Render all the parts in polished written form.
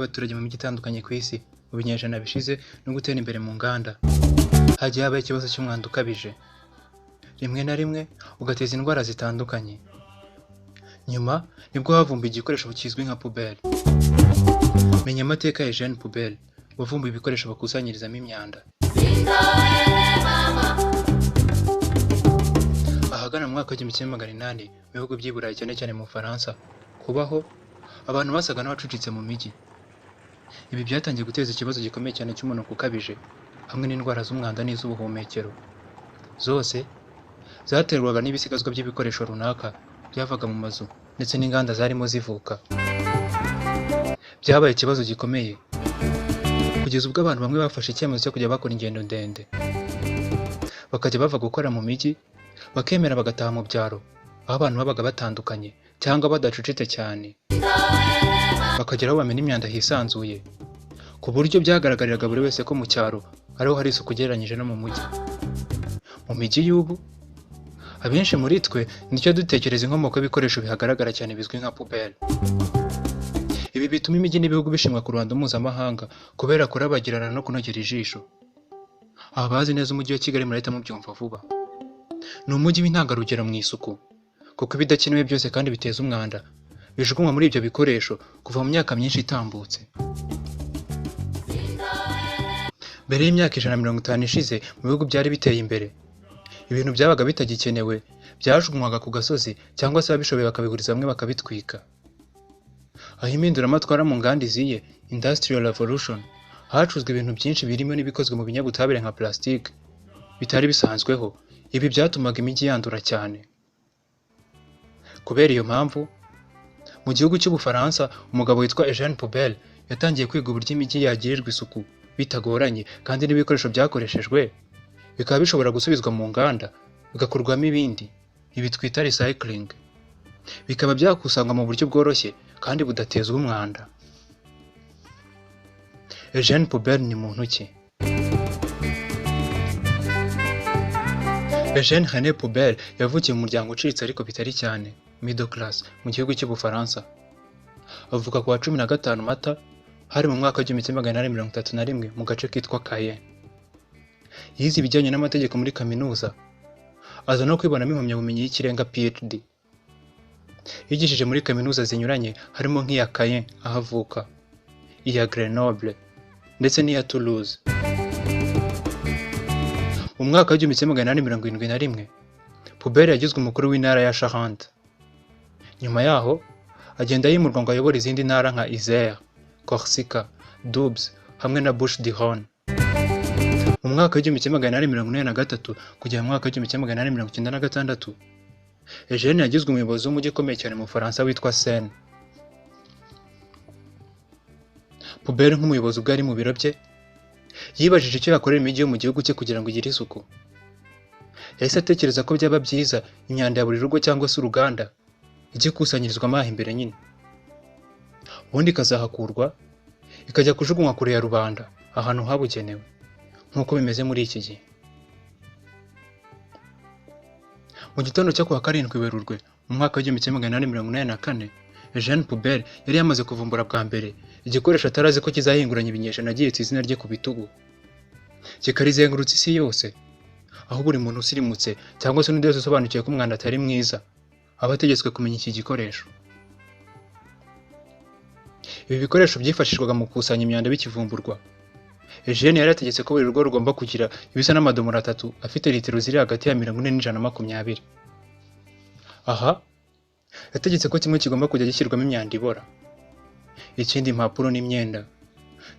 y'abaturage mu mijyi itandukanye ku isi mu binyejana bishize no gutera imbere mu nganda, hagiye habaho ikibazo cy'umwanda ukabije, rimwe na rimwe ugateza indwara zitandukanye. Nyuma nibwo havumbuwe igikoresho kizwi nka poubelle. Menya amateka ya Eugene Poubelle wavumbuye ibikoresho bakusanyirizamo imyanda. Ahagana mu mwaka w'1800 mu bihugu by'i Burayi, cyane cyane mu Bufaransa, kubaho abantu basaga n'abacucitse mu mijyi. Ibi byatangiye guteza ikibazo gikomeye cyane cy'umunuko ukabije hamwe n'indwara z'umwanda n'iz'ubuhumekero. Zose zaterwaga n'ibisigazwa by'ibikoresho runaka byavaga mu mazu ndetse n'inganda zarimo zivuka. Byabaye ikibazo gikomeye kugeza ubwo abantu bamwe bafashe icyemezo cyo kujya bakora ingendo ndende, bakajya bava gukora mu mijyi bakemera bagataha mu byaro aho abantu babaga batandukanye cyangwa badacucitse cyane, bakagera aho bamena imyanda hisanzuye, ku buryo byagaragariraga buri wese ko mu cyaro ariho hari isuku ugereranyije no mu mujyi. Mu mijyi y'ubu, abenshi muri twe nicyo dutekereza inkomoko y'ibikoresho bihagaragara cyane bizwi nka poubelle. Ibi bituma imijyi n'ibihugu bishimwa ku ruhando mpuzamahanga kubera kurabagirana no kunogera ijisho. Abazi neza umujyi wa Kigali murahita mubyumva vuba. Ni umujyi w'intangarugero mu isuku, kuko ibidakenewe byose kandi biteza umwanda bijugunywa muri ibyo bikoresho kuva mu myaka myinshi itambutse. Mbere y'imyaka 150 ishize, mu bihugu byari biteye imbere, ibintu byabaga bitagikenewe byajugunywaga ku gasozi cyangwa se ababishoboye bakabihuriza hamwe bakabitwika. Aho impinduramatwara mu nganda iziye, Industrial Revolution, hacuzwe ibintu byinshi birimo n'ibikozwe mu binyabutabire nka plastique bitari bisanzweho. Ibi byatumaga imijyi yandura cyane. Kubera iyo mpamvu, mu gihugu cy'Ubufaransa umugabo witwa Eugene Poubelle yatangiye kwiga uburyo imijyi yagirirwa isuku bitagoranye, kandi n'ibikoresho byakoreshejwe bikaba bishobora gusubizwa mu nganda bigakorwamo ibindi, ibi twita recycling, bikaba byakusanywa mu buryo bworoshye kandi budatezwa umwanda. Eugene Poubelle ni muntu ki? Eugene René Poubelle yavukiye mu muryango uciriritse ariko bitari cyane, middle class, mu gihugu cy'Ubufaransa. Avuka ku wa 15 Mata, hari mu mwaka w'1831 mu gace kitwa Caen. Yize ibijyanye n'amategeko muri kaminuza, aza no kwibonamo impamyabumenyi y'ikirenga PhD. Yigishije muri kaminuza zinyuranye harimo nk'iya Caen aho avuka, iya Grenoble ndetse n'iya Toulouse. Mu mwaka w'1871, Poubelle yagizwe umukuru w'intara ya Charente. Nyuma yaho agenda yimurwa ngo ayobore izindi ntara nka Isère, Corsica, Doubs hamwe na Bouches-du-Rhône. Mu mwaka w'1883 kugera mu mwaka w'1896, Eugene yagizwe umuyobozi w'umujyi ukomeye cyane mu Bufaransa witwa Seine. Poubelle nk'umuyobozi ubwo yari mu biro bye, yibajije icyo yakorera imijyi yo mu gihugu cye kugira ngo igire isuku. Yahise atekereza ko byaba byiza imyanda ya buri rugo cyangwa se uruganda ijye ikusanyirizwamo aha imbere nyine, ubundi ikazahakurwa ikajya kujugunywa kure ya rubanda ahantu habugenewe nk'uko bimeze muri iki gihe. Mu gitondo cyo kuwa 7 Werurwe mu mwaka w'1884, Eugene Poubelle yari yamaze kuvumbura bwa mbere igikoresho atari azi ko kizahinguranya ibinyejana agihetse izina rye ku bitugu, kikarizengurutsa isi yose, aho buri muntu usirimutse cyangwa se n'undi wese usobanukiwe ko umwanda atari mwiza aba ategetswe kumenya iki gikoresho. Ibi bikoresho byifashishwaga mu gukusanya imyanda bikivumburwa. Eugene yari yategetse ko buri rugo rugomba kugira ibisa n'amadomoro atatu afite litiro ziri hagati ya 40 n'120. Aha yategetse ko kimwe kigomba kujya gishyirwamo imyanda ibora, ikindi impapuro n'imyenda,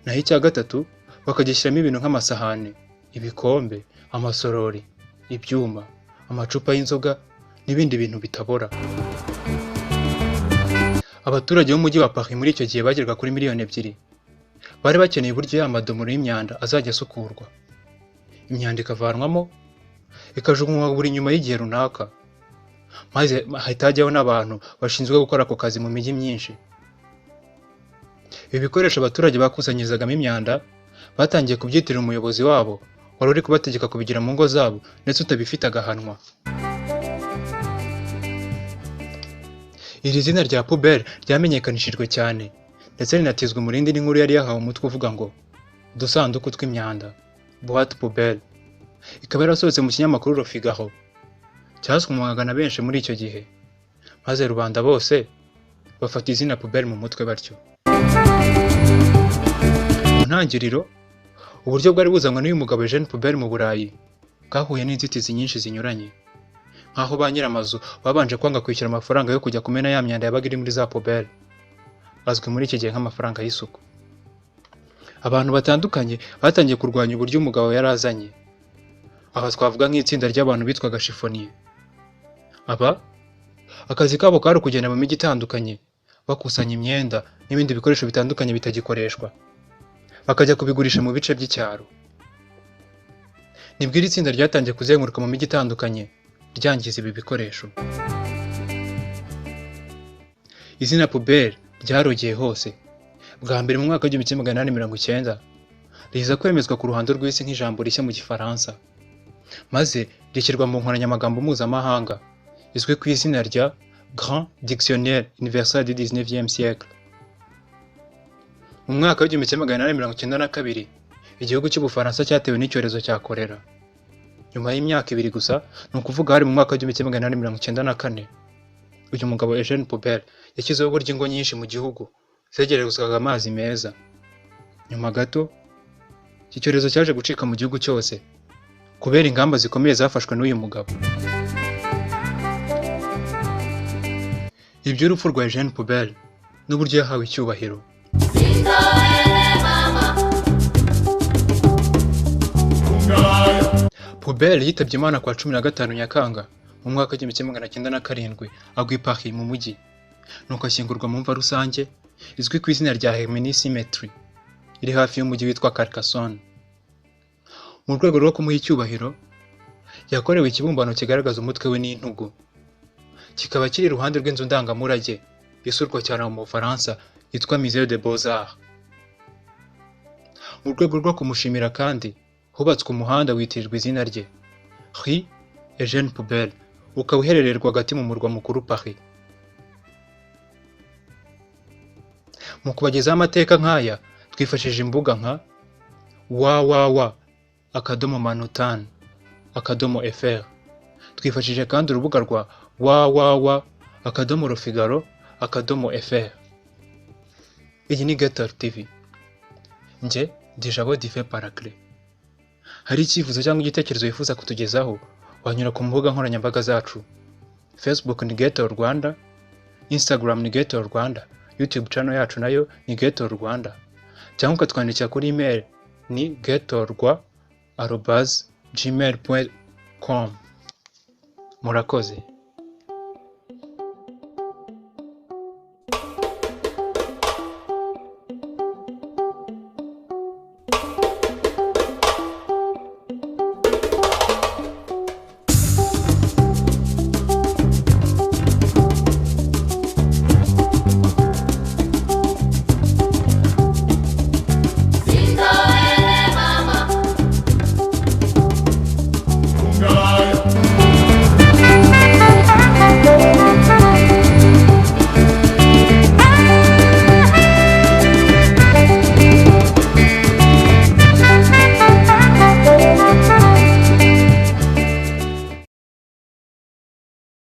naho icya gatatu bakagishyiramo ibintu nk'amasahani, ibikombe, amasorori, ibyuma, amacupa y'inzoga n'ibindi bintu bitabora. Abaturage b'umujyi wa Paris muri icyo gihe bageraga kuri 2 miliyoni bari bakeneye uburyo ya madomoro y'imyanda azajya asukurwa, imyanda ikavanwamo ikajugunywa buri nyuma y'igihe runaka, maze hahita hajyaho n'abantu bashinzwe gukora ako kazi mu mijyi myinshi. Ibi bikoresho abaturage bakusanyirizagamo imyanda batangiye kubyitirira umuyobozi wabo wari uri kubategeka kubigira mu ngo zabo, ndetse utabifite agahanwa. Iri zina rya poubelle ryamenyekanishijwe cyane ndetse rinatizwa umurindi n'inkuru yari yahawe umutwe uvuga ngo udusanduku tw'imyanda, boîte poubelle, ikaba yarasohotse mu kinyamakuru Le Figaro cyasomwaga na benshi muri icyo gihe, maze rubanda bose bafata izina poubelle mu mutwe batyo. Mu ntangiriro, uburyo bwari buzanywe n'uyu mugabo Eugène Poubelle mu Burayi bwahuye n'inzitizi nyinshi zinyuranye, nk'aho ba nyir'amazu babanje kwanga kwishyura amafaranga yo kujya kumena ya myanda yabaga iri muri za poubelle, azwi muri iki gihe nk'amafaranga y'isuku. Abantu batandukanye batangiye kurwanya uburyo umugabo yari azanye. Aha twavuga nk'itsinda ry'abantu bitwaga chiffonniers. Aba akazi kabo kari ukugenda mu mijyi itandukanye bakusanya imyenda n'ibindi bikoresho bitandukanye bitagikoreshwa, bakajya kubigurisha mu bice by'icyaro. Nibwo iri tsinda ryatangiye kuzenguruka mu mijyi itandukanye ryangiza ibi bikoresho. Izina poubelle ryarogeye hose bwa mbere mu mwaka w'1890, riza kwemezwa ku ruhando rw'isi nk'ijambo rishya mu Gifaransa, maze rishyirwa mu nkoranyamagambo mpuzamahanga izwi ku izina rya Grand Dictionnaire Universel du 19e siècle. Mu mwaka w'1892, igihugu cy'Ubufaransa cyatewe n'icyorezo cya kolera. Nyuma y'imyaka 2 gusa, ni ukuvuga hari mu mwaka w'1894, uyu mugabo Eugène Poubelle yashyizeho uburyo ingo nyinshi mu gihugu zegerezwaga amazi meza. Nyuma gato, iki cyorezo cyaje gucika mu gihugu cyose kubera ingamba zikomeye zafashwe n'uyu mugabo. Iby'urupfu rwa Eugène Poubelle n'uburyo yahawe icyubahiro. Poubelle yitabye Imana kwa 15 Nyakanga mu mwaka w'1907, agwa i Paris mu mujyi, nuko ashyingurwa mu mva rusange izwi ku izina rya Herminie Cemetery iri hafi y'umujyi witwa Carcassonne. Mu rwego rwo kumuha icyubahiro, yakorewe ikibumbano kigaragaza umutwe we n'intugu, kikaba kiri iruhande rw'inzu ndangamurage isurwa cyane mu Bufaransa yitwa Musée des Beaux-Arts. Mu rwego rwo kumushimira kandi, hubatswe umuhanda witirirwa izina rye, Rue Eugène Poubelle, ukaba uherereye rwagati mu murwa mukuru Paris. Mu kubagezaho amateka nk'aya, twifashishije imbuga nka www.manutan.fr. Twifashishije kandi urubuga rwa www.lefigaro.fr. Iyi ni Getor TV. Njye Dijabo Dive Paraclet. Hari icyifuzo cyangwa igitekerezo wifuza kutugezaho, wanyura ku mbuga nkoranyambaga zacu. Facebook ni Getor Rwanda, Instagram ni Getor Rwanda, YouTube channel yacu nayo ni Getor Rwanda. Cyangwa ukatwandikira kuri email ni getorwa@gmail.com. Murakoze.